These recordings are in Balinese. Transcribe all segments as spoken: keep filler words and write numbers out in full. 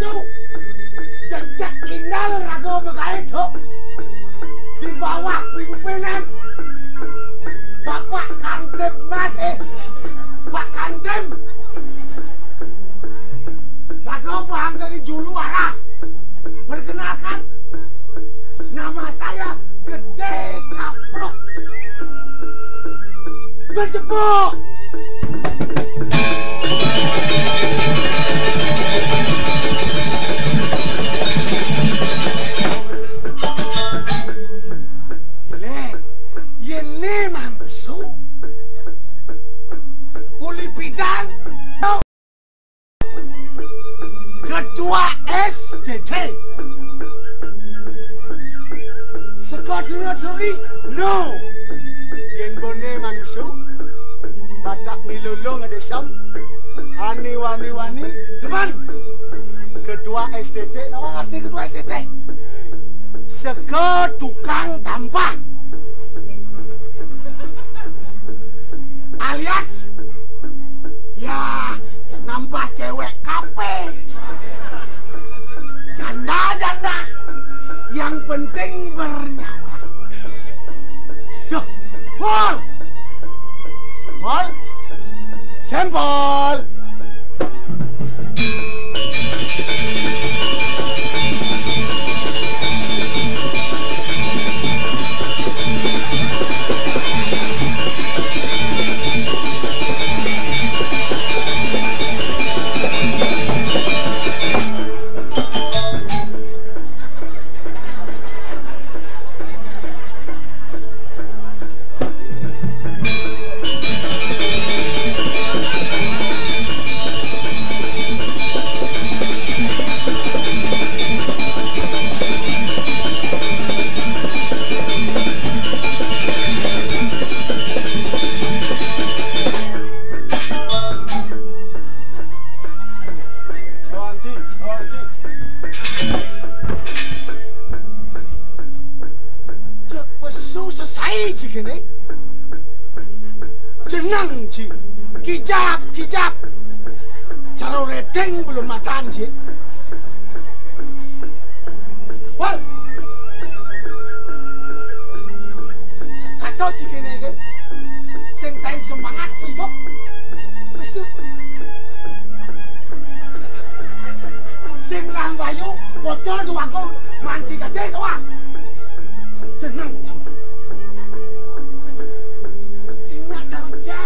Cuk, cecek indal raga magaé, Cuk. Di bawah pimpinan Bapak Kantip Mas, eh, Pak Kantim. Raga paham dari julu arah. Perkenalkan, nama saya Gedé Kaprok. Bertepuk. Lé, yén né mampesu, uli pidan. Ketua S T T. Seka dura-duri, no. Yén boné mansu, badak milulung ada sem. Ani wani-wani, demen. Ketua S T T, nawa ngerti ketua S T T? Seka tukang tampah. Alias, ya, nambah cewek kape. Janda-janda yang penting bernyawa. Duh, Pol. Pol. Sempol. Cek pesu sesai ji kéné. Jeneng ji. Kijap, kijap. Cara redeng belum madan ji. Wal. Sekato ji kéné kan. Sing taén semangat sing kok. Pesu. Sing nang bayu, bocor duwangku, mancing aja doang. Jeneng. Sing nak carja.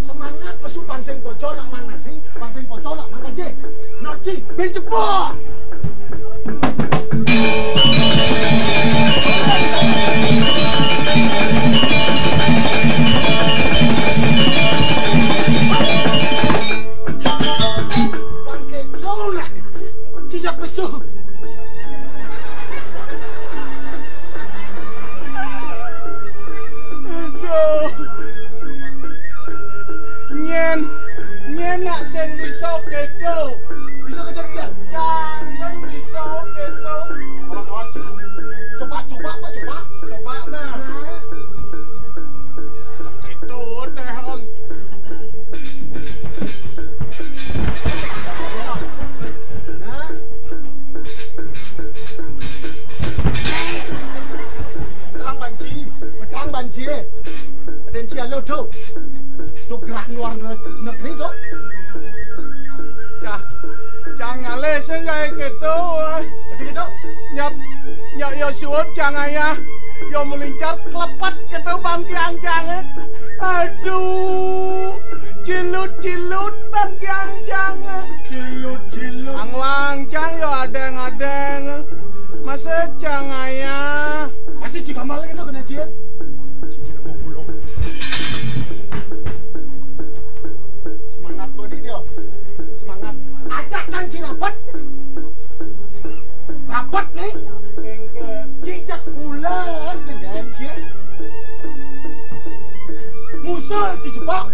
Semangat pesu pansing bocor nak mang nasi, pansing bocor nak mang aja. Noci, ben cepok. Bangke Jonah, cicak besuk. Aduh. Nyén, nyén nak sing bisa kéto. Bisa kéto, Kian? Jangan bisa kéto. Awan-awan, Cik. Coba, coba, Pak, coba. Coba, nah. Nah. Kéto téh, Om. Nah. Pedang banci, pedang banci, eh. Pedang ci alo, Dok. Dok gerak luar ne-, negeri, Dok. Cah, cang ngalih sing gaé kéto, eh. Dadi kéto? Nyap, nyap yo suud cang ayah, yo melincar klepet kéto bangkiang cang, eh. Aduh, cilut-cilut bangkiang cang, eh. Cilut-cilut. Angwang cang yo adéng-adéng. Masa cang ayah. Masih jika malah itu kena cia. Semangat bodi dia. Semangat. Ajak kan ci rapet. Rapet nih. Cicak pulas dengan cia. Musul ci jebak.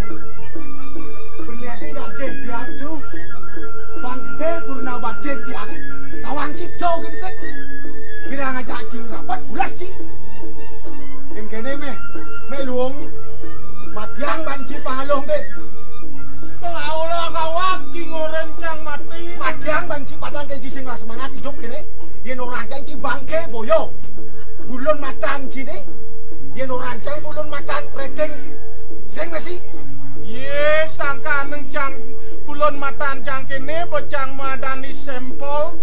Bener enggak jadian tuh. Bang Gedé purna badin tiang. Tawang ci do gin sik. Bila ngajak ci rapet, bulas ci. Yen kéné méh, méh luung. Madiang banci pangaluh mbé. Pengaula kawak ci ngoréng cang mati. Madiang banci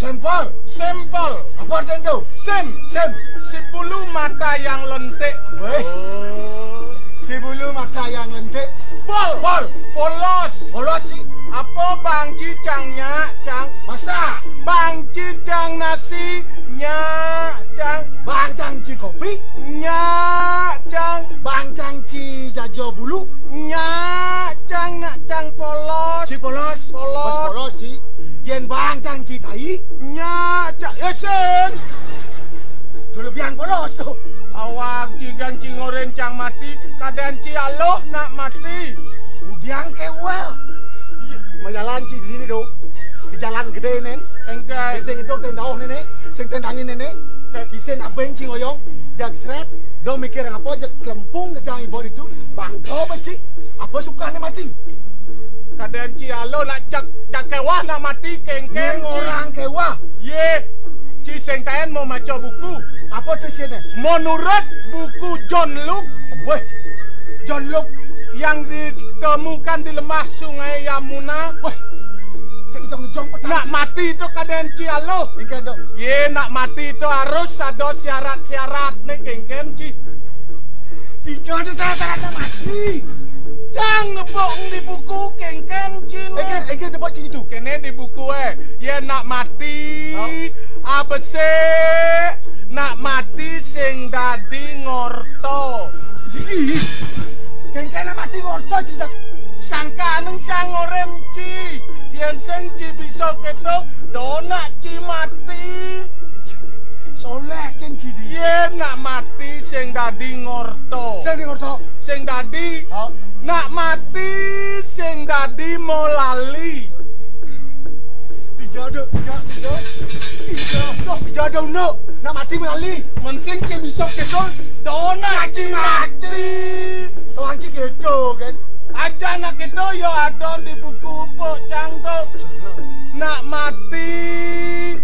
Lempol. Sempol. Apa artine to? Sim. Sim. Si bulu mata yang lentik. Weh. Oh. Si bulu mata yang lentik. Pol. Pol. Polos. Polos ci. Apa bang ci cang nyak, cang? Masak. Bang ci cang nasi, nyak, cang. Bang cang ci kopi. Nyak, cang. Bang cang ci jajo bulu. Nyak, cang, nak cang polos. Ci polos. Polos. Bos polos ci. Yen bang cang ci tai. Nyak, cang. Eh, sing. Dulu biang polos. Awak ci gan ci ngoren cang mati, kaden ci aluh nak mati. Udiang kewa. Majalan ci di sini do. Di jalan gede nen. Engke. Sing itu tendauh nene, sing tendangin nene. Ci sen abeng ci ngoyong, jag sret, do mikir apa, jag klempung ke jang ibu itu, bangko apa ci? Apa sukane mati? Kaden ci alo nak jak, jak kewah nak mati, kengkeng. Yen orang kewah. Ye, ci sing taen mau maca buku. Apa tuh sini? Menurut buku John Luke. Weh, John Luke. Yang ditemukan di lemah Sungai Yamuna. Weh, cek jong-jong petang. Nak mati itu kaden ci alo. Engke do. Ye, nak mati itu harus ada syarat-syarat ne kengken ci. Dijo ada syarat-syarat mati. Cang nepuk di buku kengken ci ne. Engke, engke nepuk ci itu. Kene di buku e. Ye nak mati. Oh. Abese nak mati sing dadi ngorta. Ih, kengken nak mati ngorta ci, cang. Sangkane cang ngoren ci. Yen sing ci bisa keto, do nak ci mati. Soleh cen ci di. Yen nak mati sing dadi ngorta. Sing di ngorta. Sing dadi. Oh. Nak mati sing dadi molali. Dijo do, dijo, dijo. Dijo do, dijo do, no. Nak mati molali. Men sing ci bisa keto, do nak ci mati. Wong ci keto kan. Aja nak keto yo ada di buku pok cang to. Nak mati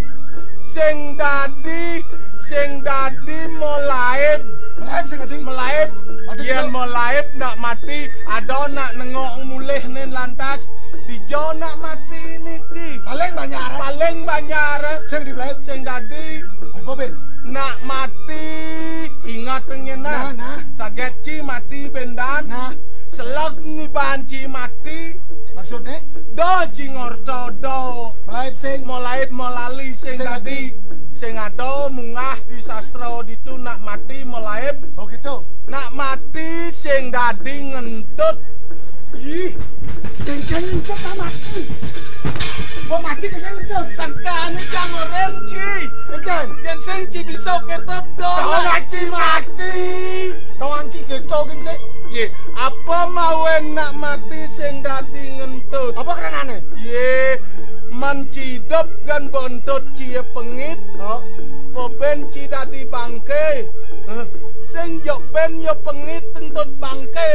sing dadi, sing dadi molaib. Molaib sing dadi? Molaib. Ada yen kita molaib nak mati, ada nak nengok mulih nen lantas. Dijo nak mati niki. Paling banyak. Paling banyak. Sing di molaib. Sing dadi. Apa, Ben? Nak mati, ingat pengen nah. Nah, nah. Saget ci mati bendan. Nah. Seleg ngiban ci mati. Maksudnya? Do ci ngorta do. Molaib sing. Molaib molali sing dadi. Sing ada munggah di sastra ditu nak mati molaib. Oh gitu. Nak mati sing dadi ngentut. Ih, kengken ngentut nak mati. Mau mati kengken ngentut. Sangkane cang ngoren ci. Kengken. Yen sing ci bisa keto do nak ci mati. Tawang ci keto gin sik. Ye, apa mawen nak mati sing dadi ngentut? Apa krenane? Ye, man ci idep gan bentut ci pengit. Oh. Peben ci dadi bangke. Hah? Sing jok ben yo pengit entut bangke.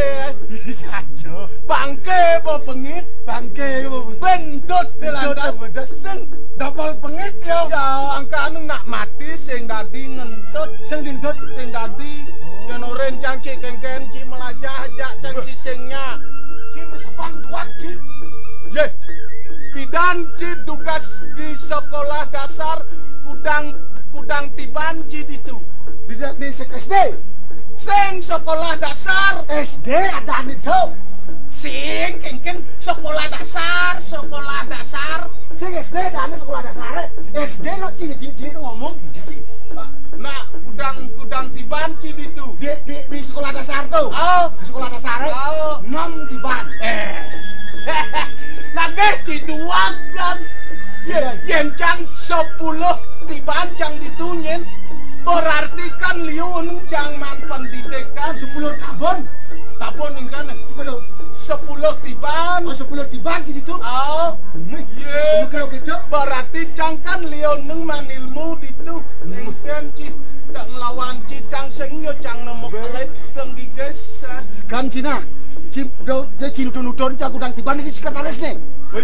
Saja. Bangke apa pengit? Bangke apa pengit? Bentut. Bentut dilantas. Apa das? Sing double pengit yo. Ya, angkane nak mati sing dadi ngentut. Sing dingdut. Sing dadi. Oh. Yen ora cang ci kengken ci melajah jak cang ci sing nyak. Ci mesepang tuak ci. Ye. Pidan ci dugas di sekolah dasar Kudang, Kudang Tiban ci ditu. Di, di sek S D. Sing sekolah dasar. S D ada nih do. Sing kengken sekolah dasar, sekolah dasar. Sing S D ada nih sekolah dasar. S D lo cili-cili ngomong gini ci. Nah, Kudang, Kudang Tiban ci ditu. Di, di, di sekolah dasar to. Oh. Di sekolah dasar. Oh. Nom Tiban. Eh. Nah, guys, ci duwag kan. Yen, yen cang sepuluh Tiban cang ditu nyen. Berarti kan liu neng cang man pendidikan. Sepuluh Tabon. Tabon ning kene. Sepuluh. Sepuluh Tiban. Oh, sepuluh Tiban ci ditu. Oh. Ye. Kalau gitu. Berarti cang kan liu neng man ilmu ditu. Engken ci tak ngelawan ci cang sing yo cang nemu kelet deng digeser. Kan cina. Ci do, de ci nutun-nutun cang Kudang Tiban ini sekretaris nih. Woi.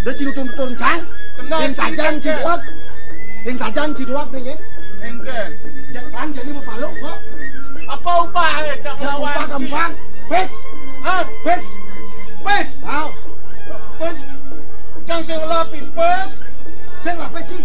De ci nutun-nutun cang. Kenal. Ing sajan ci duwag. Ing sajan ci duwag nih, ya. Engken. Jangan jadi mau paluk kok. Apa upah e tak ngelawan ci? Gampang. Pes. Hah? Pes. Pes. Aw. Pes. Cang sing lapi pes. Sing lapi sih.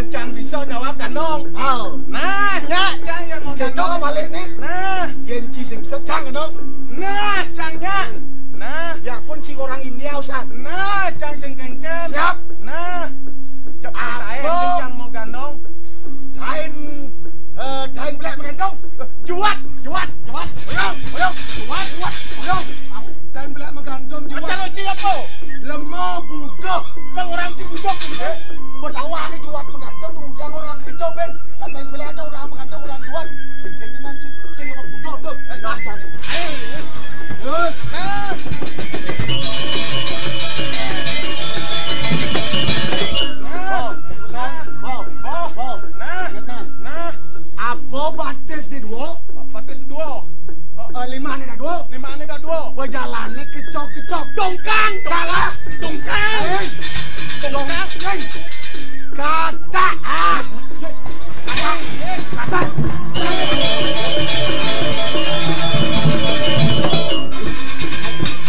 Cang bisa nyawab gandong. Oh. Nah, nyak, cang yang mau gandong. Coba balik nih. Nah. Yen ci sing bisa cang gandong. Nah, cang nyak. Nah. Biarpun ci orang India usah. Nah, cang sing kengken. Siap. Nah. Cep taen sing cang mau gandong. Taen, eh, taen belek mengandong. Juat, juat, juat. Ayo, ayo, juat, juat. Ayo. Taen belek mengandong juat. Acara ci apa? Lemo butuh. Yang orang ci butuh. Eh, bertawa nih juat mengandong, yang orang itu, Ben. Taen belek ada orang mengandong, orang juat. Jadi nanti sing apa butuh tuh. Eh, nah, sana. Ayo. Terus. Nah. Nah. Nah. Nah. Nah. Apa batis di dua? Batis dua. Eh, lima ni dah dua. Lima ni dah dua. Berjalan ni kecok-kecok. Dongkang. Salah. Dongkang. Eh. Dongkang. Eh. Kata. Ah. Kata. Kata.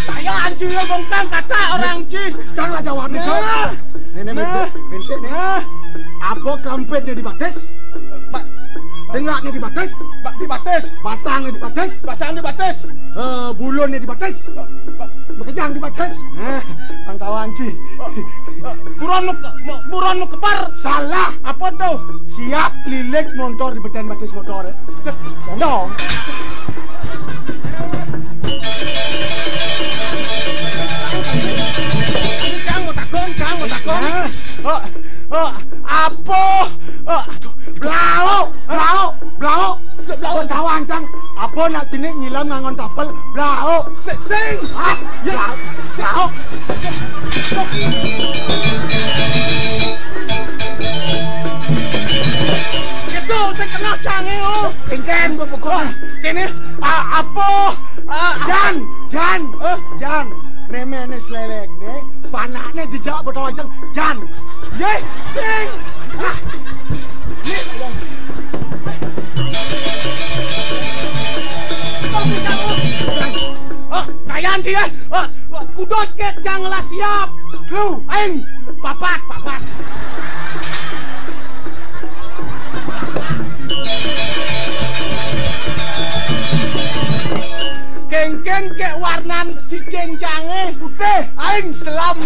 Saya anjing dongkang kata orang anjing. Janganlah jawab ni, Cok. Nah. Ni, ni, nah. Bintik, bintik ni. Nah. Apa kampitnya di batis? Ba-, tengahnya di batis. Ba-, di batis. Basangnya di batis. Basang di batis. Eh, bulunnya di batis. Ba-, ba-, makejang di batis. Eh, tang tawan ci. Ba-, ba-, buron mau ke-, mau, buron mau kepar. Salah. Apa tuh? Siap lilit montor di beten batis motor, eh. Condong. Cang mau takon, cang mau takon. Hah? Oh, oh, apa? Oh, aduh, blau, blau, blau. Blau. Kok tahu ancang? Apa nak jenik nyilam ngangon tapel? Blau. Sing, sing. Hah? Ya. Blau. Blau. Gitu, sing kena sange, oh. Kengken, bu pukul. Kene, a-, apa? A-, Jan, Jan, eh, Jan. Nemene selelek ne, panakne jejak botol ajeng. Jan. Ye, sing. Ah. Ni, ayo. Oh, kayan dia. Ah, kudut ke jang lah siap. Lu, aing. Papat, papat. Kengken ke warnan cicing cange putih, aing selam.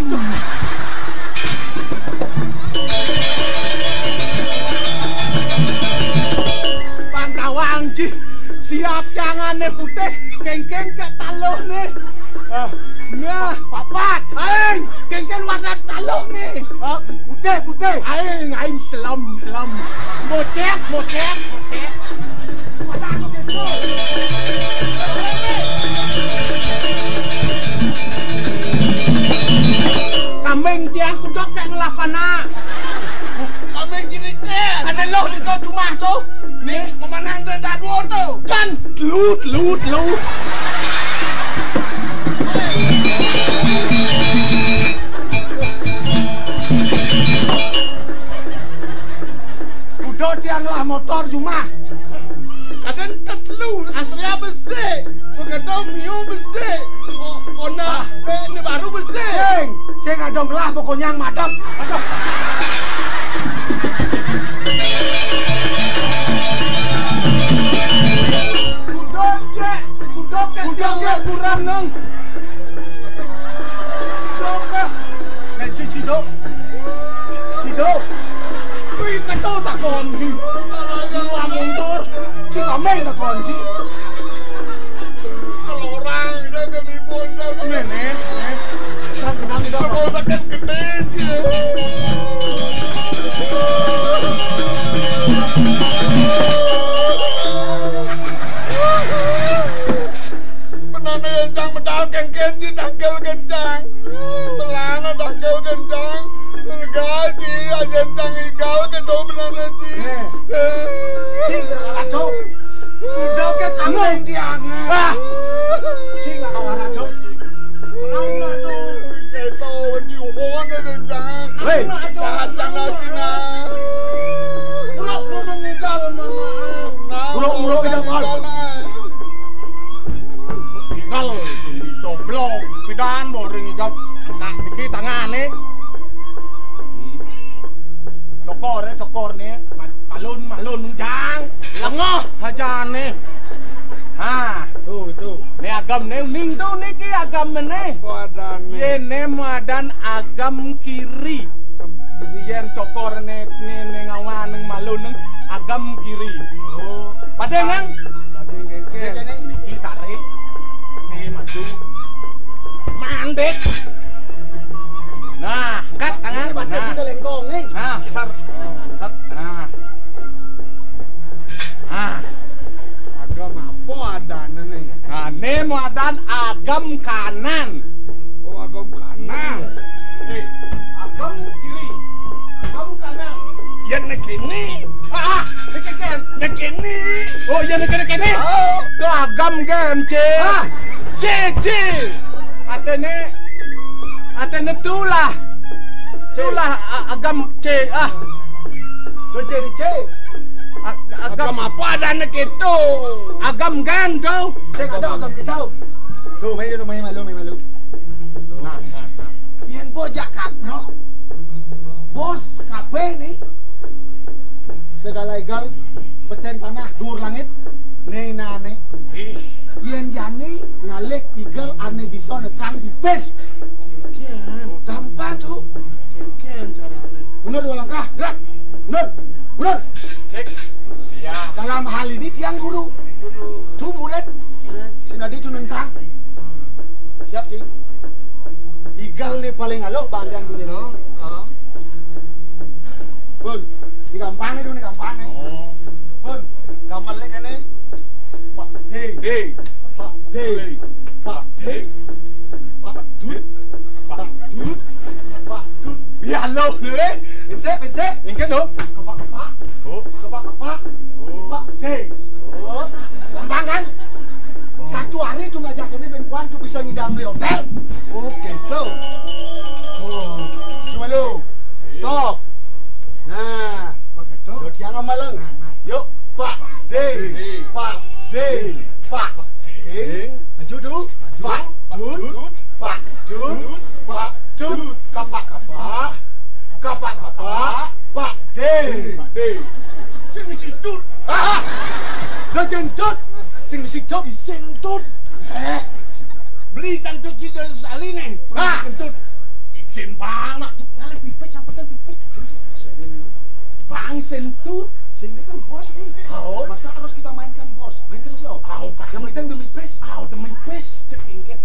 Pantawang ci, siap cangane putih, kengken ke taluh nih. Ah. Nah, papat. Aing, kengken warna taluh nih. Ah, putih, putih. Aing, aing selam, selam. Bocet, bocet, bocet. Masa aku gitu? Kambing tiang kudok kayak ngelah panak. Kambing gini, Cen. Ada loh di kau rumah tuh. Nih, memanang dua tuh. Kan, telu, telu, telu. Udah tiang lah motor cuma. Kadang tetelu, Astrea besik. Begitu Mio besik. O-, Honda, eh, ini baru besik. Sing, sing ada ngelah pokoknya yang madep. Aduh. Udah, Cek. Udah, Cek. Udah, Cek. Kurang, Nang. Udah, Cek. Nek ci, ci dok. Ci dok. Kuwi keto takon ci. Wah, mundur. Ci kameng takon ci. Kalau orang udah kebibun dah. Nih, nih, nih. Saya kenal udah. Semua sakit gede ci. Penana yang cang medal kengken ci tangkel kencang. Pelana tangkel kencang. Lega ci ajen cang igal kedo penana ci. Eh. Ci, gerak-gerak, Cok. Udah Cokor, cokor né, ma-, malun, malun, jang. Lengoh ajané. Ha. Tuh, tuh. Né agemné, ning tuh niki agemné. Apa adané? Yén né madan agem kiri. Agem kiri. Yén cokor né, né, né ngawan, né malun, né agem kiri. Oh. Padéngang? Padéngang. Niki tarik. Né maju. Mandek. Nah, angkat tangan. Ini pakai, nah, sini lengkong nih. Nah, set. Set. Nah. Nah. Agem apa adané nih? Nah, né madan agem kanan. Oh, agem kanan. Eh, agem kiri. Agem kanan. Yén né kéné. Ah, ah, né kéné. Né kéné. Oh, yén né kéné, kéné. Oh. Tuh agem gén, Cé. Ah, Cé, Cé. Artiné, artiné tulah. Tulah, a-, agem, Cé. Ah. Tuh, Cé, Cé. A-, agem. Agem apa adané kéto? Agem gén tuh. Cé, ada agem kéto. Tuh, main, main malu, main malu. Nah, nah, nah. Yén bojak kaprok, bos kabéh né. Segala igel, petén tanah, duur langit, né nané. Ih. Yén jani ngalih igel ané bisa netrang pipis. Kénkén. Gampang tuh. Kénkén carané. Mundur dua langkah, gerak. Mundur. Mundur. Cék. Iya. Dalam hal ini tiang guru. Tuh murid. Murid. Sing dadi tuh nentang. Siap, Cing. Igel né paling aluh, bandian dunia. Aluh, aluh. Bun, né gampang né, né gampang né. Oh. Bun, gamelan né. Pak Ding. Ding. Pak Ding. Ding. Pak Ding. Pak Dut. Pak Dut. Pak Dut. Iya, lo, né. Pinsik, pinsik. Engké, lo. Kepak-kepak. Oh. Kepak-kepak. Oh. Pak Ding. Oh. Gampang kan? Satu hari tuh ngajak ini ben Puan tuh bisa ngidam di hotel. Oke, tuh. Oh. Cuma lu. Stop. Nah, begitu. Yo, tiang amaleng. Nah, nah. Yuk, Pak Ding. Pak Ding. Pak Ding. Maju tuh. Pak Dut. Pak Dut. Pak Dut. Kapak-kapak. Kapak-kapak. Pak Ding. Pak Ding. Sing misi dut. Ah! Dah jentut. Sing misi dut. Sing dut. Eh. Beli tantut juga sekali nih. Ah! Kentut. Isin banget. Ngalih pipis, yang penting pipis. Bang Sentu. Sini kan bos nih. Oh. Masa harus kita mainkan bos? Mainkan siapa? Oh, Bang. Yang penting demi pis. Oh, demi pis. Cek engké.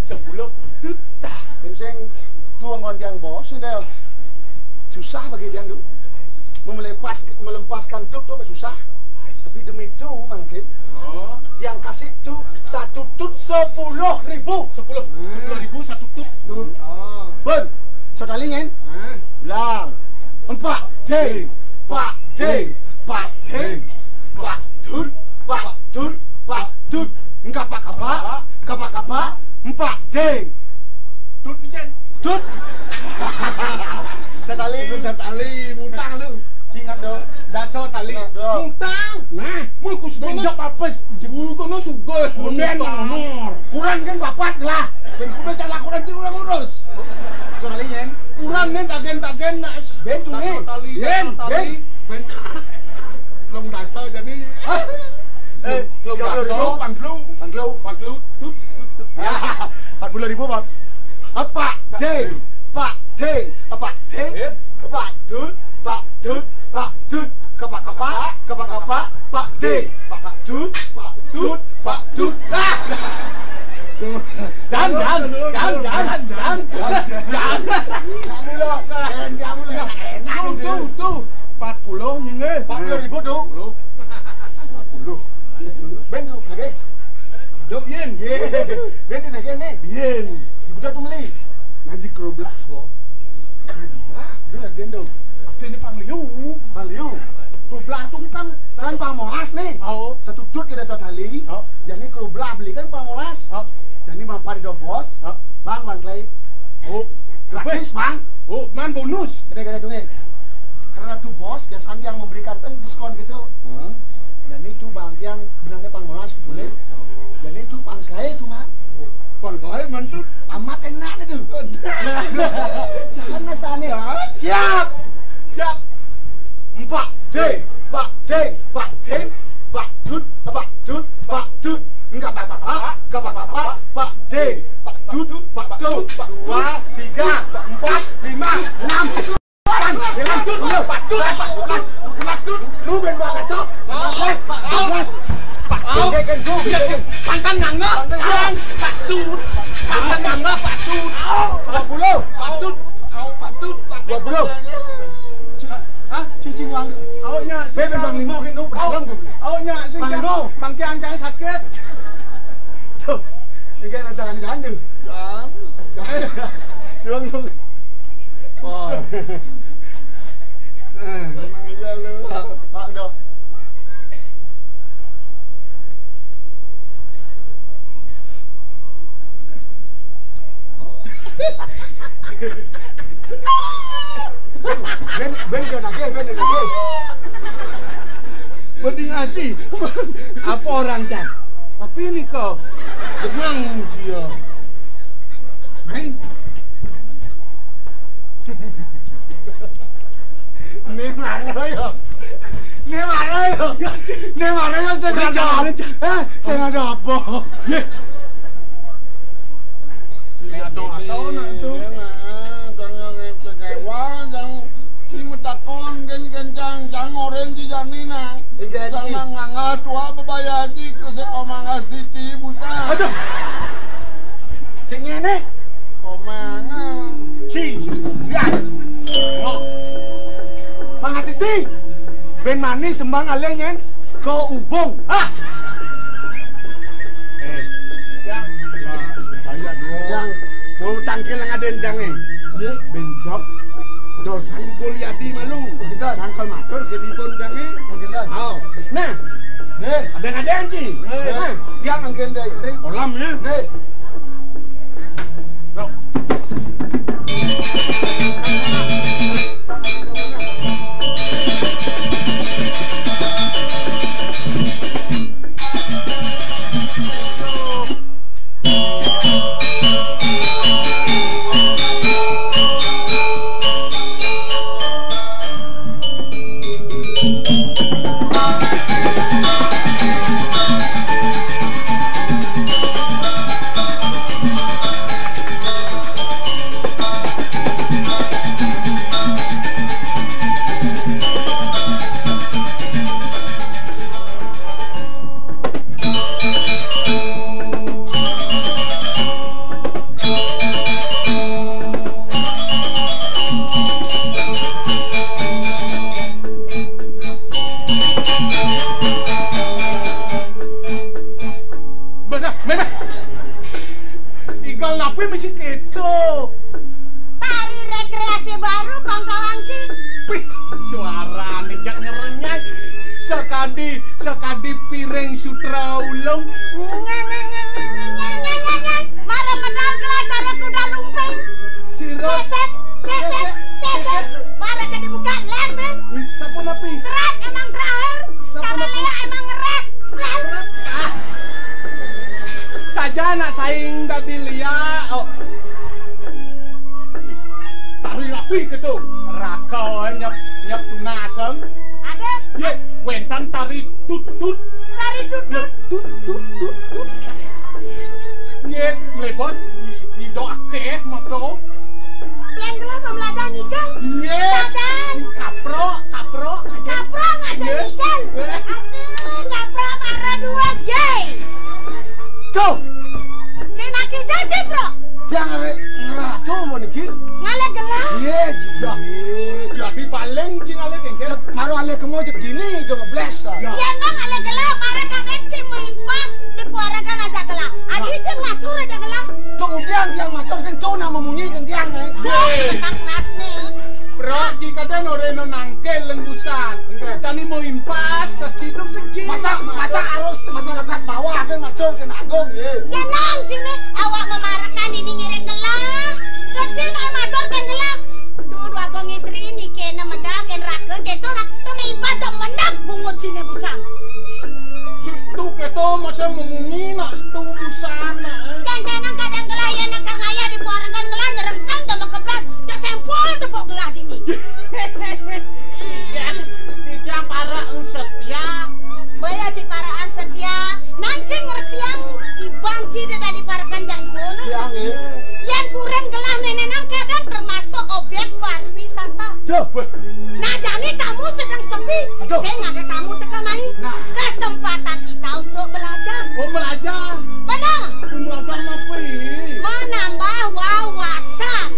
Sepuluh dut dah. Sing tuh ngon tiang bos, udah susah bagi tiang tuh. Melepas, melepaskan tut tuh susah. Tapi demi itu mungkin. Oh. Yang kasih tuh satu tut sepuluh ribu. Sepuluh, hmm, sepuluh ribu satu tut. Tut. Oh. Bun, sekali, Ngen. Hah? Ulang. Empat, ding. Pak Ding. Pak Ding. Pak Dut. Pak Dut. Pak Dut. Engkapa-kapa. Kapa-kapa. Empat, ding. Dut, Ngen. Dut. Sekali. Itu sekali, mutang lu. Ingat dong. Daso tali. Ingat dong. Mutang. Nah, mun ku sugih. Benjok apa? Jengul kono sugih. Mending nomor. Kurang kan papat lah. Ben kudu cak laporan sing ora ngurus. Sekali, Ngen. Kurang nih tagen-tagen nak. Ben tuh nih. Daso tali, Ngen, daso tali. Ben. Ben. Long daso jadi. Hah? Eh, long daso. Pangklu. Pangklu. Pangklu. Tut, tut, tut. Ya, empat puluh ribu, Pak. Apa? Ding. Pak Ding. Apa? Ding. Eh? Pak Dut. Pak Dut. Pak Dut. Kepak-kepak. Kepak-kepak. Pak Ding. Pak Dut. Pak Dut. Pak Dut. Ah! Dan, dan, dan, dan, dan, dan. Kamu loh, keren kamu loh. Enak tuh, tuh, tuh. Empat puluh, nyengeh. Empat puluh ribu tuh. Empat puluh. Ben tuh, oke. Dok, yen. Yen. Ben tuh, oke, nih. Yen. Ibu tuh meli. Ngaji kerublah, kok. Kerublah, udah, ben tuh. Waktu ini Pangliu. Pangliu. Kerublah tuh kan, kan pamolas nih. Oh. Satu tut kita sekali. Oh. Jadi kerublah beli kan pamolas. Oh. Jadi mampir di bos. Oh. Bang, Bang Clay. Oh. Gratis, Bang. Oh, man bonus. Gede-gede tuh, eh. Karena tuh bos biasanya yang memberikan kan diskon gitu. Hmm. Dan itu Bang yang benarnya pamolas boleh. Dan itu Bang Clay tuh, man. Bang Clay, man tuh. Amat enak itu. Jangan sana. Siap. Siap. Ding, Pak Ding, Pak Ding, Pak Dut, Pak Dut, Pak Dut. Enggak, Pak, Pak, Pak, enggak, Pak, Pak, Pak, Pak Ding, Pak Dut, Pak Dut. Dua, tiga, empat, lima, enam, delapan, sembilan, sepuluh, Pak Dut, Pak Dut, Pak Dut. Lu ben Pak Besok, Pak Dut, Pak Dut. Pak Dut, Pak Dut. Pantang ngangga, Pak Dut. Pantang ngangga, Pak Dut. Dua puluh. Pak Dut, Pak Dut. Dua puluh. Hah? Cicing wang. Awaknya, bébé Bang Limo kene, Bang Limo. Awaknya, sing Bang Limo. Bangke angkang sakit. Tuh, ini kan rasakan gandeng. Jang. Dong, dong. Oh. Eh. Emang iya lu. Pak, dong. Ben, ben, ben, ben, ben. Mending ati. Apa orang, Cak? Tapi ini kok. Tenang dia. Main. Ini mana ya? Ini mana ya? Ini mana ya? Saya nggak ada apa. Eh, saya nggak ada apa. Nek, atau-atau nak tu. Jangan, jangan, jangan, jangan, jangan, jangan, jangan, jangan, jangan, jangan, jangan, Inggih, Ki. Nang ngangah tua bebaya aji ke sekomang asiti busa. Aduh. Sing ngene. Komang. Ci, lihat. Oh. Mang Asiti. Ben mani sembang alih nyen ke ubung. Ah. Eh. Ya. Lah, saya dua. Ya. Mau tangkil nang aden jange. Nggih. Ben jok. Dosan Guliadi malu. Oh, kita. Sangkal matur ke dipun jange. Oh, kita. Ayo. Nah. Nggih. Ada-ada anji. Nggih. Nah. Dia mangkin dari. Kolam ya. Nggih. Bro. Bedah, bedah. Igal napi mesti keto. Tari rekreasi baru Bang Kawangci. Wih, suarane jak ngerenyah. Sekadi, sekadi piring sutra ulung. Nyeng, nyeng, nyeng. Mara medal kelas cara kuda lumping. Sira. Keset, keset, keset. Mara ke dibuka lem, eh. Ih, sapa napi? Serat emang terakhir. Sapa napi? Cara liya emang ngeres. Lem. Serat. Ah. Saja anak saing dadi liya. Oh. Tari rapi gitu. Raka nyep, nyep tunaseng. Ada. Ye, wentan tari tutut. Tari tutut. Nyep tut, tut, tut, tut. Nyep, mlebos, i-, ido akeh, moto. Plan dulu apa meladan ikan? Nyep. Meladan. Kaprok, kaprok aja. Kaprok aja ikan. Nyep. Aduh, kaprok para dua, Jay. Tuh. Cina kijang, Cipro. Jangan re-, ngeraco mau niki. Ngalek gelah. Iya, sudah. Jadi paling cing ngalek yang Nah, jani tamu sedang sepi. Aduh. Sing ada tamu teka mari. Nah. Kesempatan kita untuk belajar. Oh, belajar. Benar. Belajar apa? Menambah wawasan.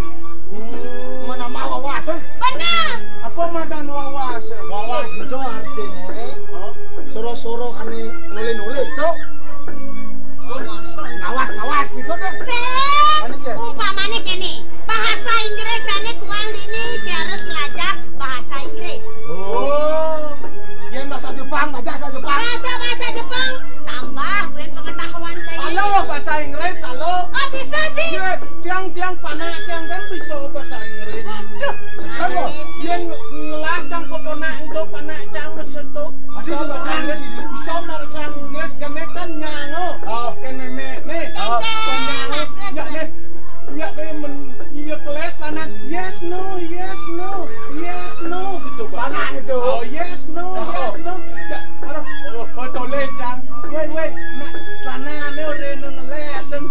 Hmm, menambah wawasan? Benar. Apa madan wawasan? Wawasan itu artinya, oh, soro-soro ane nuli-nuli itu. Wawasan. Ngawas, ngawas gitu deh. Sip. Ane ya? Umpamane kene. Bahasa Inggris jane kuang dini, ci harus belajar bahasa Inggris. Oh. Yen bahasa Jepang, baca bahasa Jepang. Bahasa, bahasa Jepang, tambah kuwi pengetahuan saya. Halo, bahasa Inggris, halo. Oh, bisa, Ci. Iya, tiang-tiang panak tiang kan bisa bahasa Inggris. Aduh. Kan kok, amin. Yen ngelah cang peponak itu, panak cang mesetu. Bisa bahasa Inggris, bisa bahasa Inggris, kene kan nyango. Oh. Kene mek, nih. Oh. Nyango, ya, nih. Ya, kayak men, ya, kelas kanan. Yes, no, yes, no, yes, no, gitu, Pak. Panak itu. Oh, yes, no, oh, yes, no. Ya, ora, oh, oh, tole, Cang. Weh, weh, nak, sanane ora nang lesen.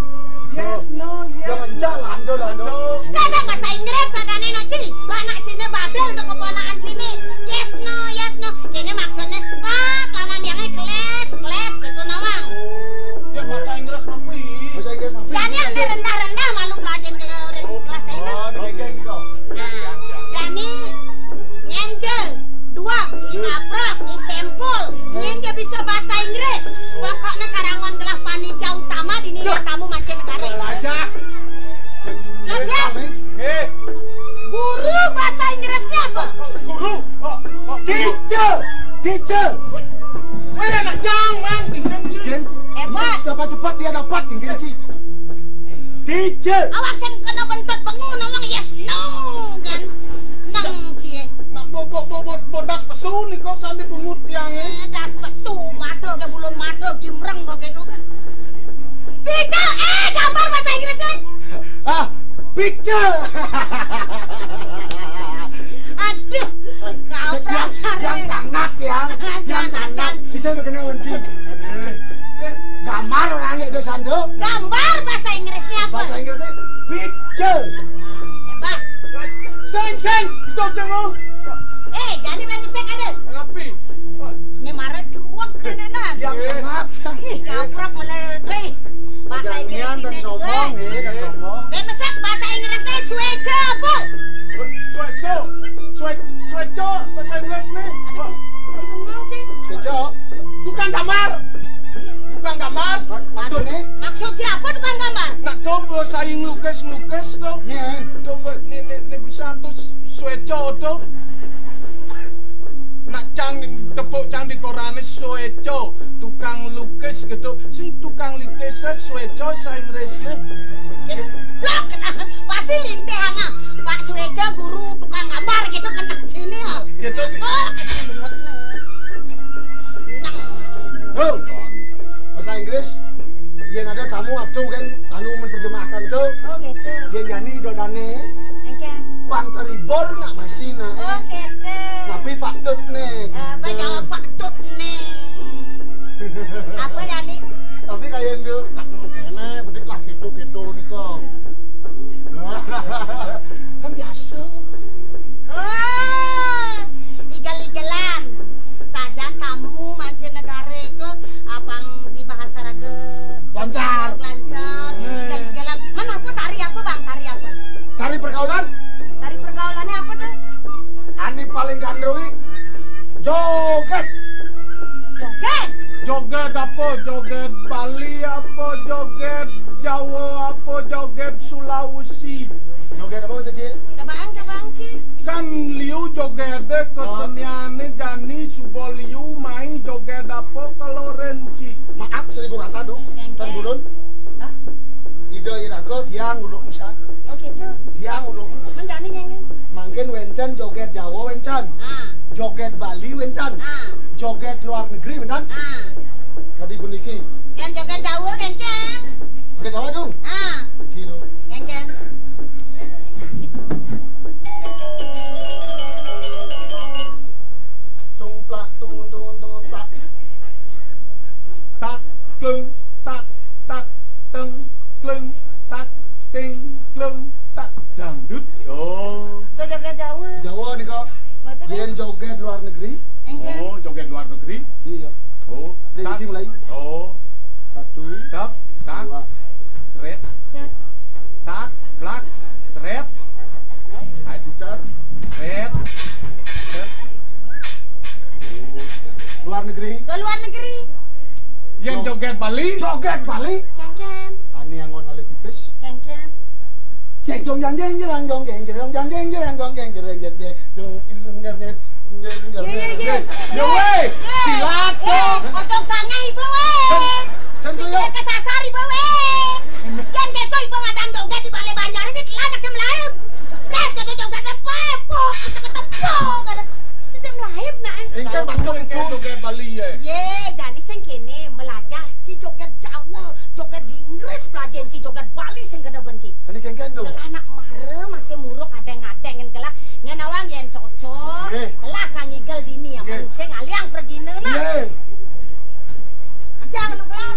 Yes, no, yes, no. Jangan jalan, do, do, do. Dasar bahasa Inggris, sadane no, Ci. Anak cine badal to keponakan cine. Yes, no, yes, no. Kene maksudnya, Pak, kanan yang kelas, kelas gitu nawang. Ya, bahasa Inggris tapi. Bahasa Inggris tapi. Jani ane rendah-rendah malu pelajaran ke orang kelas Cina. Oh, demikian gitu. Nah, jani nyenjel, dua, i kaprok, i sempul, nyen dia bisa bahasa Inggris. Pokoknya karangon gelah panitia utama di nilai tamu mancanegara. Belajar. Siap, siap. Eh. Guru bahasa Inggrisnya apa? Guru. Oh, oh, guru. Teacher. Teacher. Weh, anak cang, Mang. Pinter, Ci. Hebat. Siapa cepat dia dapat, pinter, Ci. Teacher. Awak sing kena bentot bengu, nawang yes, no, kan. Nang, Ci. Nak bo-, bo-, bo-, bo-, bodas pesu nih kok sandi bungut tiang, eh. Eh, das pesu, mata ke bulun mata, gimreng kok gitu. Teacher, eh, gambar bahasa Inggrisnya. Ah, picture. Aduh, kau yang, yang tangak ya. Yang tangak. Bisa begini, Unci. Gambar orang itu, Sando. Gambar bahasa Inggrisnya apa? Bahasa Inggrisnya picture. Hebat. Sing, sing, itu cengong. Eh, jadi ben sing ada. Kenapa? Ini marah duwek nenenan. Yang tangak. Ih, kaprok mulai, eh. Bahasa Inggris ini, sombong, eh. Ya, kan sombong. Ben mesek bahasa Inggrisnya sueco apa? Sueco. Sue-, sueco, bahasa Inggris nih. Aduh, bingung, Ci. Sueco. Tukang gambar. Tukang gambar. Mak-, maksudnya? Maksud siapa tukang gambar? Nak coba saya ngelukis-ngelukis tuh. Iya. Coba nih, nih, nih bisa tuh sueco tuh. Nak cang tepuk cang di korane sueco, tukang lukis gitu. Sing tukang lukis sueco sing resne. Blok, pasti lintih anga. Pak Sueco guru tukang gambar gitu kena sini ya. Ya, tuh. Oh, kena banget, nah. Nah. Oh. Bahasa Inggris, yen ada tamu waktu kan anu menerjemahkan tuh. Oh, gitu. Yen jani dodane. Engke. Bang Teribor nak masih nah. Oh, gitu. Tapi Pak Tut nih. Eh, apa gitu. Jawab Pak Tut nih. Apa ya nih? Tapi kayak itu, tak kena, bedik lah gitu-gitu nih kok. Kan biasa. Oh, igel-igelan. Sajan tamu mancanegara itu apang di bahasa raga lancar. Lancar, hmm. Igel-igelan. Mana apa tari apa, Bang? Tari apa? Tari pergaulan? Tari pergaulannya apa tuh? Ane paling gandrunge joget. Joget? Joget apa? Joget Bali apa? Joget Jawa apa? Joget Sulawesi? Joget apa, Mas Haji? Cobaan, cobaan, Ci. Bisa, kan Ci. Liu joget deh, keseniane jani suba liu mai joget apa kalau Renci? Maaf, seribu kata, dong. Kan burun. Hah? Ida iraga tiang uduk musan. Oh, gitu. Tiang uduk. Menjani, Geng, Geng. Mangkin wenten joget Jawa wenten. Ah. Joget Bali wenten. Ah. Joget luar negeri wenten. Ah. Tadi puniki. Yang joget Jawa wenten. Joget Jawa tuh. Ah. Kira. Wenten. Tung plak tung tung tung plak. Tak klung tak tak teng klung tak ting klung tak dangdut. Oh. Joget Jawa. Jawa nika. Tak, tak, seret. Set. Tak, blak, seret. Ayo putar. Seret. Seret. Luar negeri. Ke luar negeri. Yang joget Bali. Joget Bali. Ken, ken. Ani yang ngon alih pipis. Ken, ken. Jeng jong jang jeng jerang jong jeng jerang jang jeng jerang jong jeng jerang jeng jeng jong. Ye, ye, ye. Yo, weh, silakan. Ojo sange ibu, weh. Kan, kan, ibu kesasar, ibu, weh. Yang gitu, ibu ngadang joget di Balai Banjar, sih, telah nak jam lain. Plus, gitu, joget, apa, apa, gitu, ketepok, gitu. Sejam lain, nak, eh. Engke betul, engke joget Bali, ye. Ye, jani sing kene, melajah, si joget Jawa, joget di Inggris, pelajaran si joget Bali, sing kena benci. Ini kengken tu. Lah anak mara masih muruk adeng-adeng ngen kelak. Ngen awang yen cocok. Nggih. Kelak kang igel dini ya. Nggih. Sing aliang pergine nah. Nggih. Nanti aku lu kelak.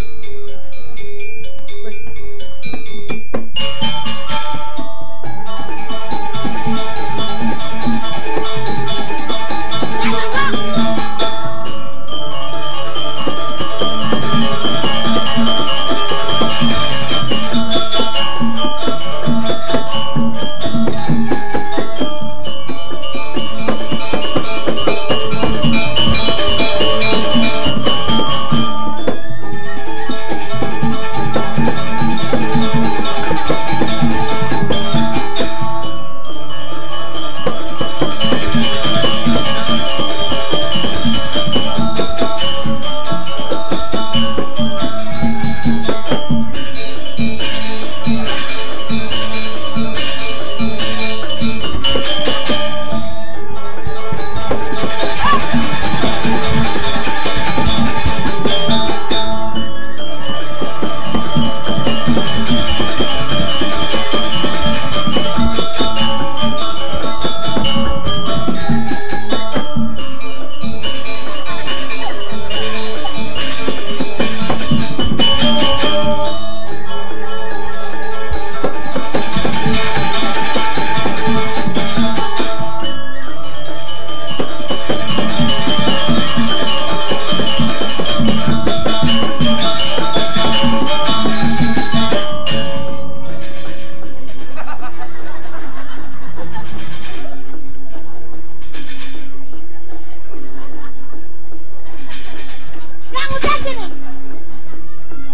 Yang udah sini.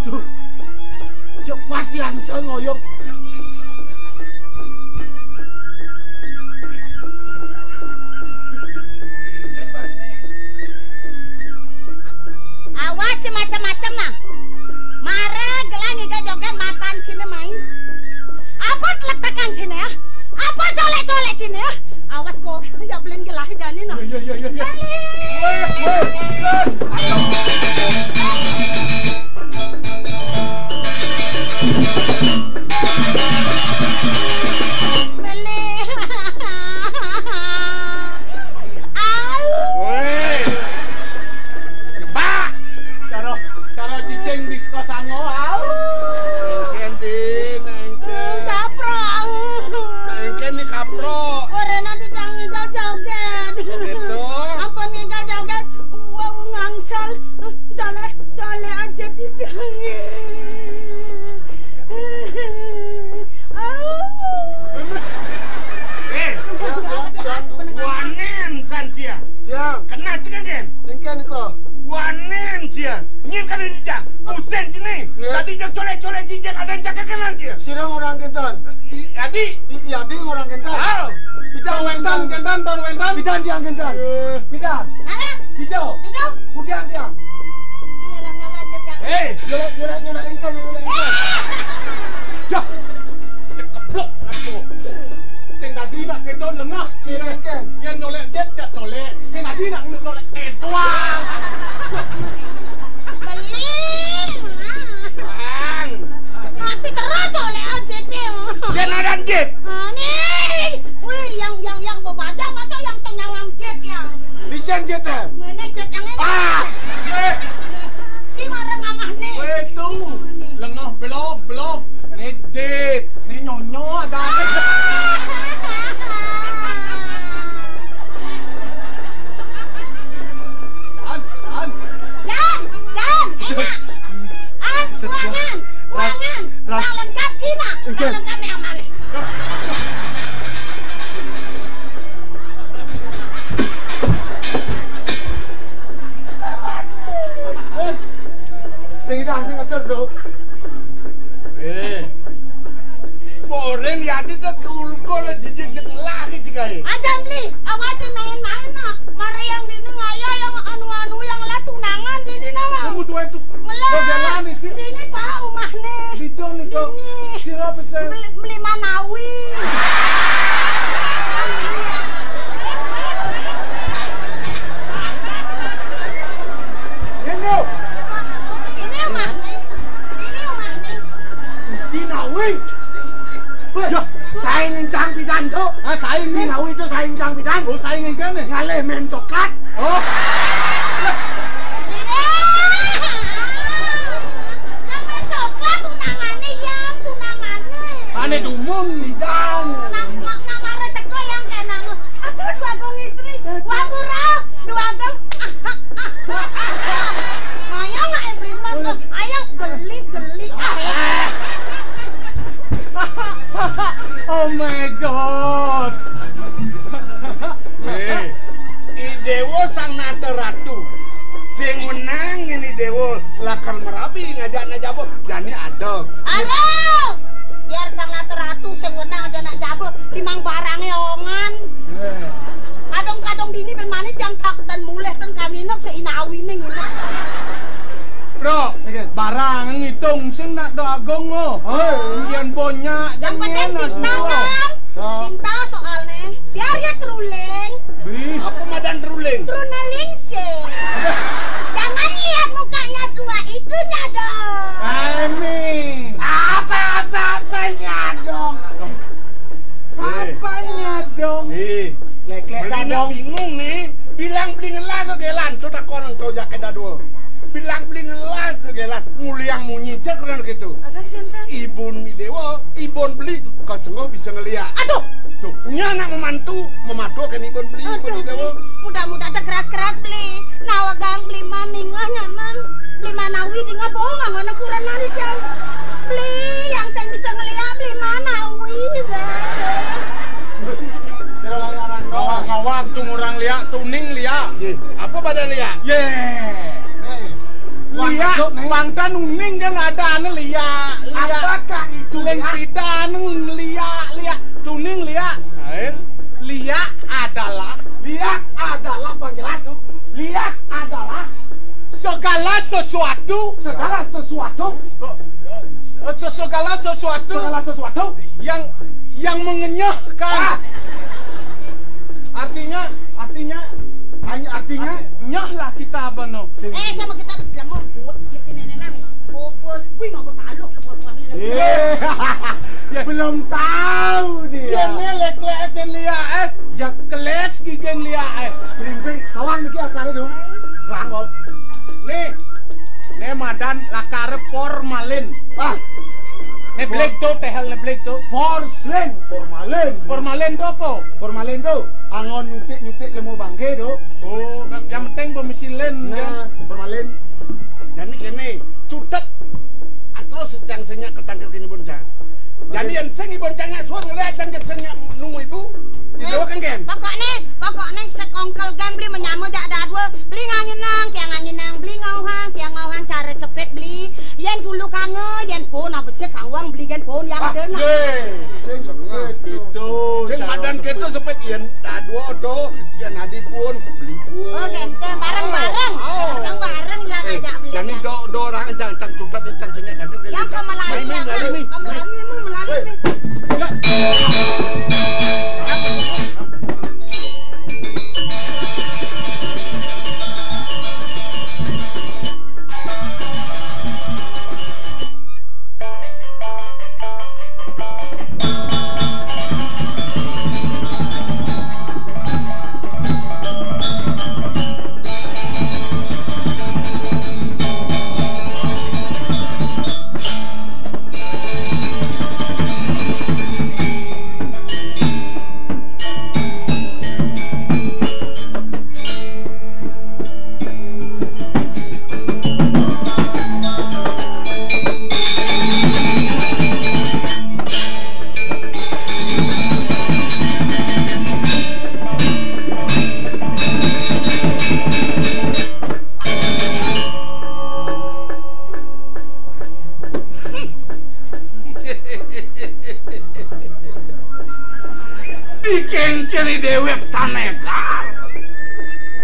Tuh. Cok pas langsung ngoyong. Awas sing macem-macem nah. Mara gelah ngiga joget matan sini main. Apa telek tekan sini ya? Apa colek-colek sini ya? Awas kok, ya belin gelah jani nah. Iya, iya, iya, iya. Balik. Weh, weh, weh. Aduh. Balik. Au. Weh. Nyebak. Cara, cara cicing di sekolah sango. Au. Engken, Din, engken. Kapro, au. Engken ni kapro. Ora nanti jangan ngigal joget. Begitu. Ampun ngigal joget. Wong ngangsal. Jale, jale aja di dange. Au. Eh, wanen san cia. Ya. Kena cika, Gen? Engken ko. Wanen cia. Nyin kada jijak. Usen cini. Ya. Tadi jak colek-colek jijak ada yang cakap kanan cia. Sira orang kentan. I-, adi. I-, iya, adi orang kentan. Ah. Pidan kentan, kentan, tan kentan. Pidan tiang kentan. Eh. Pidan. Mana? Ijo. Ijo. Budian tiang. Nyala, nyala, nyala. Eh. Nyala, nyala, nyala, engken, nyala, engken. Eh. Dah. Cekeplok aku. Sing tadi nak keto lengah, sing engken. Yang nolak jet, jet nolak. Sing tadi nak nolak keto. Beli. Bang. Tapi terus oleh ojek dia. Dia nadan jet. Ah, nih. Wih, yang, yang, yang bebaja masa yang sing nyawang jet ya? Di sen jet, eh? Mana jet yang ini? Ah! Eh! Di mana mamah nih? Weh, tu. Lengah belok, belok. Ni jet. Ni nyonyo ada. An, an. Jan, Jan, enak. Ah, setuju. Ruangan. Kami nok seinawi ning ini. Bro, barang ngitung sing nak do agung, oh. Oh, iya. Yen banyak. Yang penting cinta, kan? Cinta soalnya. Biar ya teruling. Apa madan teruling? Teruling sih. Jangan lihat mukanya dua itu, Nyadong. Apa, apa, apa, Nyadong? Apa, Nyadong? Eh. Lek-lek bingung nih. Bilang beli ngelah ke gelan, coba kono to jake dadua. Bilang beli ngelah ke gelan, nguliang munyi cek keren gitu. Ibun Dewa, ibun beli, kau sengguh bisa ngeliat. Aduh, tuh, nya anak memantu, mematuakan ibun beli, ibun Dewa. Mudah-mudahan tak keras-keras beli. Nawa gang beli maning lah nyaman. Beli manawi di ngabong, mana kurang hari jam. Beli yang saya bisa ngeliat beli manawi. Ngawang-ngawang tuh orang liak, tuning liak. Apa badan liak? Ye. Liak, bangsa nuning kan ada anu liak, liak. Apakah itu liak? Tidak anu liak, liak. Tuning liak. Liak adalah, liak adalah, Bang, jelas tuh. Liak adalah segala sesuatu. Segala sesuatu. Eh, se-, segala sesuatu. Segala sesuatu. Yang, yang mengenyahkan. Ah. Artinya, artinya, nyah lah kita apa no? Eh, sama kita udah mau buat jadi nenek nang. Bobos, wih, mau bertaluk, mau kami. Eh. Belum tahu dia. Dia melek-lek aja liak, eh. Jekeles gigi liak, eh. Berimping, kawan iki akare dong. Rangkol. Nih. Nih madan lakare formalin. Ah. Nih blik tuh, tehel nih blik tuh. Porslin, formalin. Formalin tuh apa? Formalin tuh angon nyutik-nyutik lemu bangke tuh. Oh, yang penting pemesilin. Nah, ya. Formalin. Jadi gini, cutet. Ah, terus yang sing nyak ketangkir kini boncang. Jadi yang sing boncangnya suruh ngeliat yang sing nyak nunggu ibu. Di bawah kan, Gen? Pokoknya, pokoknya sekongkel gan beli menyamu jak dadua. Beli nganginang, tiang nganginang, beli ngauhang, tiang ngauhang cara sepet beli. Yen dulu kange, yen pun apa sih kangwang beli yen pun yang ada nak. Sing sepet. Sing madan keto sepet yen dadua odo, yen adi pun beli pun. Oh, genten, bareng-bareng. Oh. Bareng-bareng yang ngajak beli. Jani do, do orang cang, cang cutet, cang sing nyak dadua. Yang ke Melali, yang ke Melali, yang ke Melali. Dikengkeni dewek tanegar.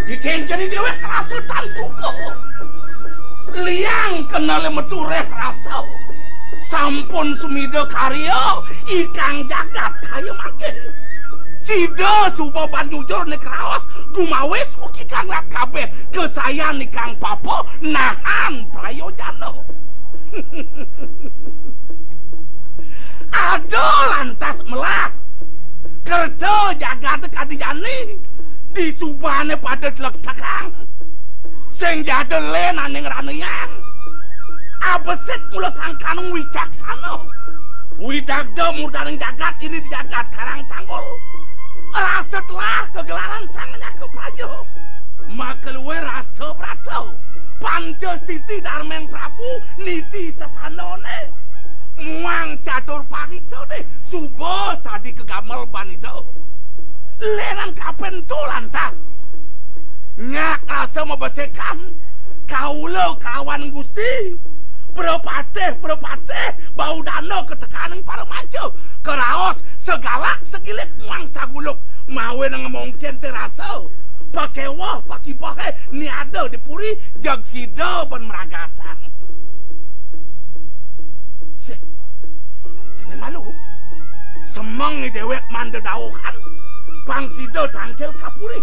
Dikengkeni dewek rasa tan suka. Liang kenale metu reh rasa. Sampun sumida karya ikang jagat kaya mangkin. Sida suba ban jujur nek raos gumawis ugi kang lat kabeh kesayan ikang papa nahan prayojana. Ada lantas melah kerta jagat kadi jani disubane pada tlektekang. Sing jada len aning ranian. Abesit mula sangkan wicaksana. Widagda murdaning jagat ini di jagat Karang Tanggul. Rasa telah kegelaran sang nyaka praja. Maka luwih rasa brata. Panca stiti darmeng Prabu niti sasanane. Muang catur paricane suba sadi kegamel banida. Lenan kapen tu lantas. Nyak rasa mabesekan kaula kawan Gusti. Prapatih, prapatih, bau dana ketekaning para manca. Keraos segalak segilik muang saguluk. Mawe nang mungkin te rasa. Pakéweh, pakibehé, né ada di puri, jeg sida ban mragatang. Sih, kéné malu. Semeng i déwék maan dedauhan, pang sida tangkil ka puri.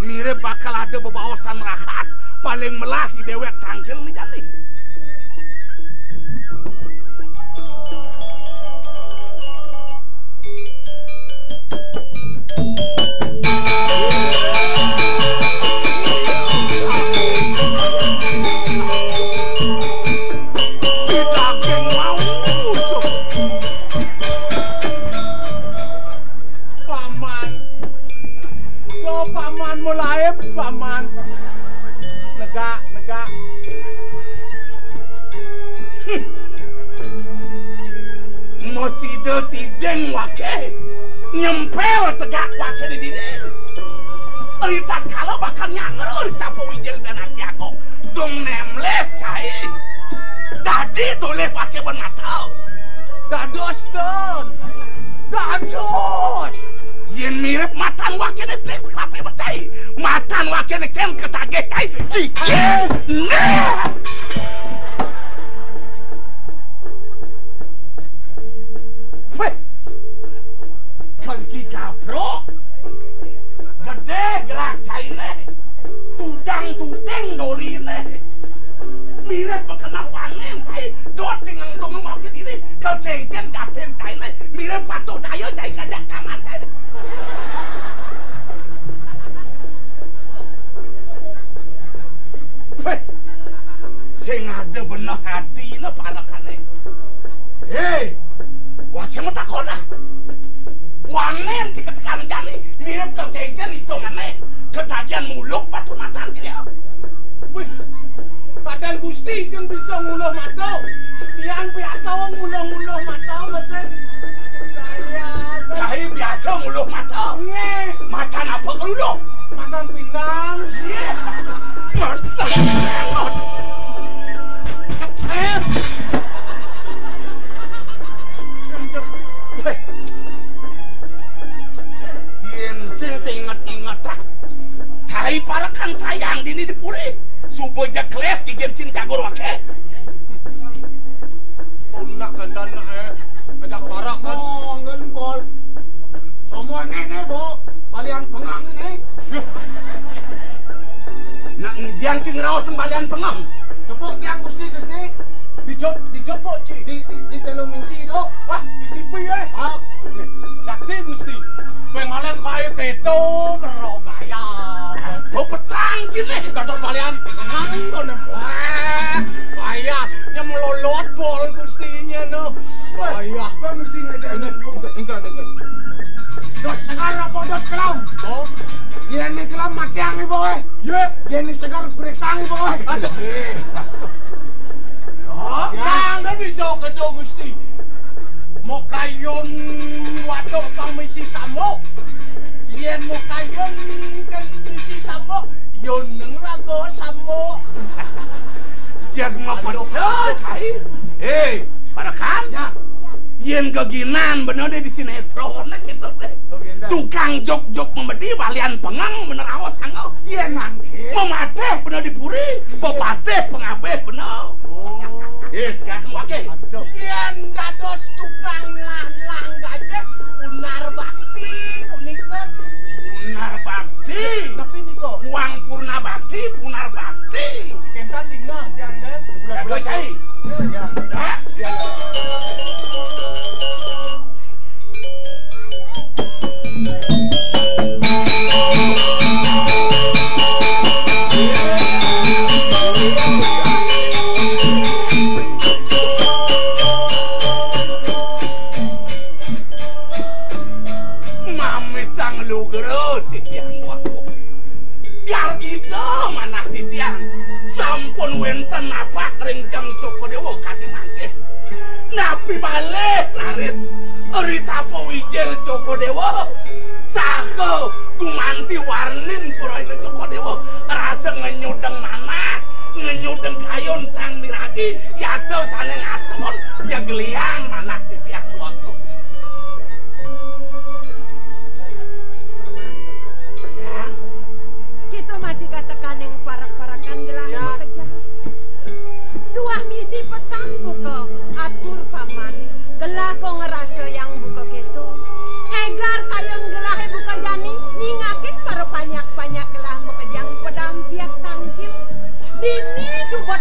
Mirib bakal ada bebaosan rahat, paling melah i déwék tangkil né jani. Di daging mau. Paman. Yo, Paman, mulai, Paman. Negak, negak. Hmm. Masih ada tiding waké. Nyempel tegak waké di dinding. Ari tatkala bakal nyanggra Ri Sapa Wijil dan Ati Agung. Dong nemles cai. Dadi tolih waké ban mata. Dados, Don. Dados. Yén mirib matan wakéné sing sekrapi becai. Matan wakéné kén ketagih cai. Ciki. Nah. Wéh. Pergi gabruk. Gedé gerak cainé. Tudang-tuding doriné. Mirib bekenal wanén cai. Dot tingang tunggu mau ke diri. Kekéngkén gatin cainé. Mirib patuh daya cai sajak kaman cai. Wéh. Sing ada beneh atiné parekané. Hé, waké matakon ah. Wanén ti ketekan jani mirib kekéngkén itungané. Ketagihan muluk patunatan dia. Wih, kadén Gusti jeung bisa nguluh mata. Tiang biasa nguluh-nguluh mata, mesin. Saya, cai biasa nguluh mata. Nggih. Matan apa keluluh? Matan pindang. Iya. Matan. Yén sing tinget-inget, cai parekan sayang dini di puri. Suba jeg keles gigin cin cagur waké. Tunak gandan, eh, ajak parak kan. Oh, ngén, Bol. Somo néné, Bo. Balian pengang né. Nak ngujian cing raos balian pengang. Tepuk tiang Gusti, Gusti. Dijop, dijopok, Ci. Di, di, di telu misi, Dok. Wah, di T V, eh. Ah. Nih, yakti, Gusti. Pengalen kaya keto, bro, gaya. Kok petang, Ci, nih? Gatot balian pengang, to, né. Wah, gaya. Nya melolot bol, Gustinya, no. Wah, gaya. Bang, Gusti, ada. Ini, enggak, enggak, enggak. Dot segar apa dot kelam? Oh. Yén né kelam matiang né, Boy. Yé. Yén né segar periksa né, Boy. Aduh. Oh, ya. Kan bisa kedo Gusti. Mokayun waduk pang misi samuk. Yén mokayun kan misi samuk, yun neng raga samuk. Jeg mapecah, cai. Hé, parekan. Ya. Yén geginan bener deh di sinétron kéto deh. Oh, gendang. Tukang jog-jog memedi balian pengang bener aos anggo. Yén mangké. Mematih bener di puri, pepatih pengabih bener. Oh. Eh, tegas waké. Aduh. Yén dados tukang nyelah-nyelah gajah, punar bakti punika. Punar bakti. Napi nika? Uang purna bakti, punar bakti. Kénten dingeh, tiang, den. Aduh, cai. Hah? Mamitang lugra titiang waku. Biar ida manah titiang sampun wénten napak ring Jeng Cokadéwa kadi mangkin. Napi malih raris Ri Sapa Wijil Cokadéwa saha gumanti warnin Pura Wijil Cokadéwa rasa ngenyudeng manah, ngenyudeng kayun sang miragi, yata sané ngaton, jeg liang manah titiang waku. Ya.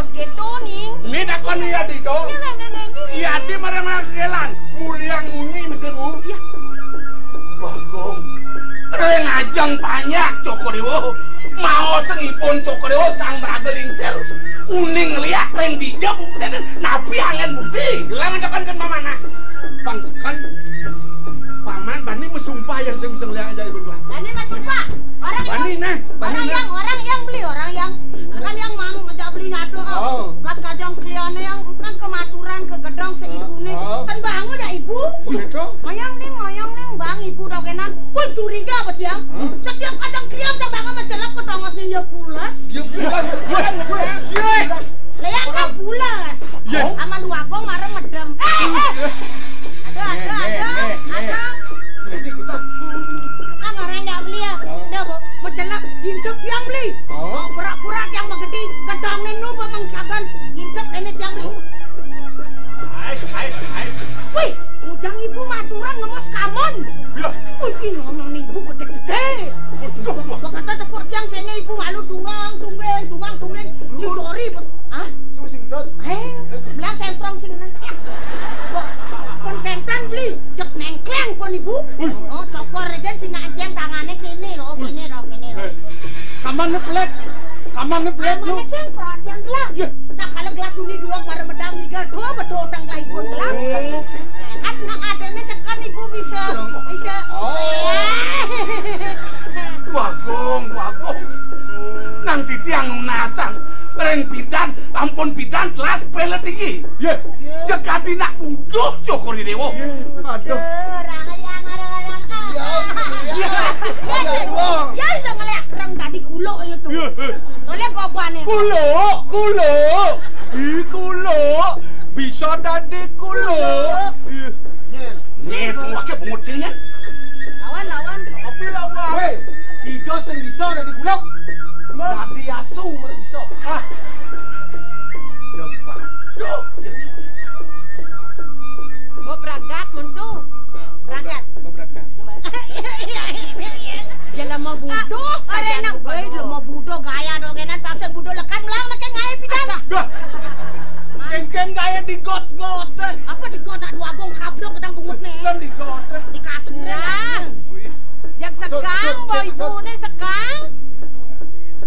Baos gitu, Ning. Ini takon iya di to. Iya, iya, iya, iya, iya. Iya, di marang magelan. Muliang munyi mesti, Bu. Iya. Bagong. Ring ajeng panjak Cokor Dewa. Maosengipun Cokor Dewa sang mraga lingsir. Uning liak ring dija buktene napi anggen bukti. Gelang tekan kan pamanah. Pangsekan. Paman bani mesumpah yang sing bisa ngeliat aja ibu lah. Bani mesumpah. Orang yang, bani nah, bani orang nah. Yang, orang yang beli, orang yang kan yang mang ngejak beli nyatu. Oh. Gas kajang kliane yang kan kematuran ke gedong seibune. Oh. Kan bangun ya ibu. Gitu. Mayang ning, mayang ning, bang ibu dogenan. Wih curiga apa dia? Hah? Setiap kajang kliam tak bangun mencelok ke tongos ning ya pulas. Ya pulas. Pulas. Leak kan pulas. Ya. Aman duagung marem medem. Eh, eh. Amane belet, Amane sing perhatian gelah. Iya. Sakala gelah tuni dua mara medang ngiga, dua betul tanggalipun gelah. Oh. Kan nang adene seken ibu bisa, bisa. Oh. Bagong, bagong. Nang titiang nunasang ring pidan, ampun pidan telas pelet iki. Iya. Jekati nak buduh Cokor I Dewa. Aduh. Orang yang orang-orang. Ya, ya. Ya, ya, ya, ya, iso ngeliat kereng tadi kuluk itu. Iya. Oleh gobane. Kuluk, kuluk. Ih, kuluk. Bisa dadi kuluk. Iya. Nih, semua ke bocilnya. Lawan, lawan. Tapi lawan. Weh, tiga sing bisa dadi kuluk. Dadi asu mesti bisa. Ah. Yo, Pak. Yo. Bo bragat mentu. Nah, bragat. Bo bragat. Jelema buduh, ah, sajan enak, buduh. Jelema buduh gaya dongenan, paksa buduh lekan melang neke ngae pidan. Dah. Engken gaye digot-got, eh. Apa digot, nak dua gong kablok ketang bungut, nih. Sedang digot, eh. Di kasur, nah. Wih. Yang sekang, bo ibune sekang.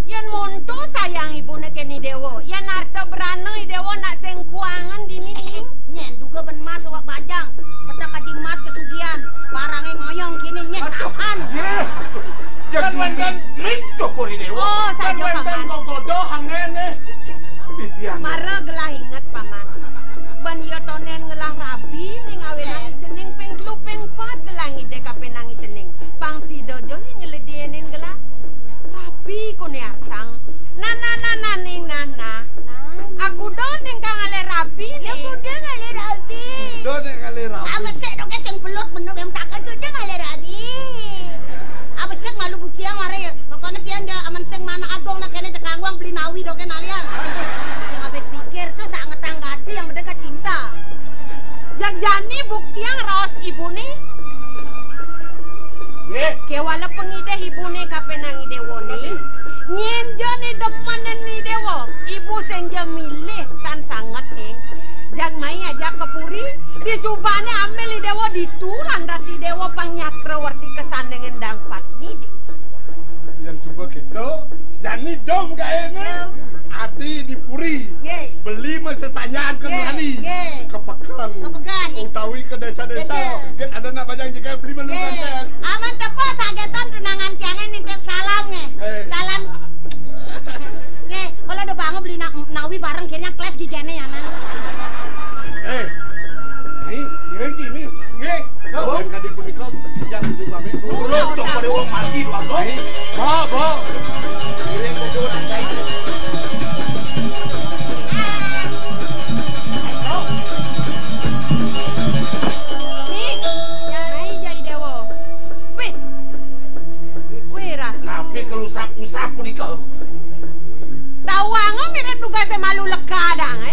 Yen monto sayang ibune keni Dewa. Yen arta brana I Dewa nak sing kuangen dini, ning. Nyen duga ben mas awak bajang. Petak aji mas kesugihan. Barange ngoyong kini, nyen tahan. Ye. Yang wenten mik Cokor I Dewa. Oh, saja, Paman. Gogodo angene. Titiang. Mara gelah inget, Paman. Ban iya tonden ngelah rabi ning awenang cening ping telu ping pat gelah ngide kapenang cening. Pang sida ja nyeledianin gelah. Rabi kone arsang. Nana, nana, ning nana. Aku do ning kang ale rabi ning. Ya kudu ngale rabi. Do ning ale rabi. Apa sih dong sing belut bener yang tak kudu ngale rabi. Apa sih malu buciang mare ya. Pokoknya tiang dia aman sing mana agung nak kene cekangwang beli nawi doke nalian. Sing habis pikir tuh sak ngetang gati yang penting cinta. Yang jani buktiang raos ibune. Nggih. Kewala pengidih ibune kapenang I Dewa ni. Nyen jani demenan I Dewa, ibu sing ja milih san sanget ning. Jag mai aja ke puri, disubane ambil I Dewa ditu lantas I Dewa pang nyakrawarti kesandingan dang patni. Yen suba kita, jani dom gaene. Adi di puri. Nggih. Beli mah sesanjaan ke nggih, nani. Nggih. Ke peken. Ke peken. Utawi ke desa-desa. Desa. Gen ada nak bajang jaga beli melu nggih, nganten. Aman tepa sagetan tenangan tiange nitip salam nggih. Eh. Salam. Nggih, kalau ada bangun beli nak nawi bareng kene kles gigene ya, Nang. Eh. Ni, ngiring ki ni. Nggih. Lawan kadi punika yang ujung pamit. Ulun cok pada wong mati dua kali. Bo, bo. Ngiring kudu nang kai. Ni, nyai jai dewa. Wih. Wih, Ratu. Napi kelusap-usap punika? Tawang mirip tugasnya malu lega dang, eh.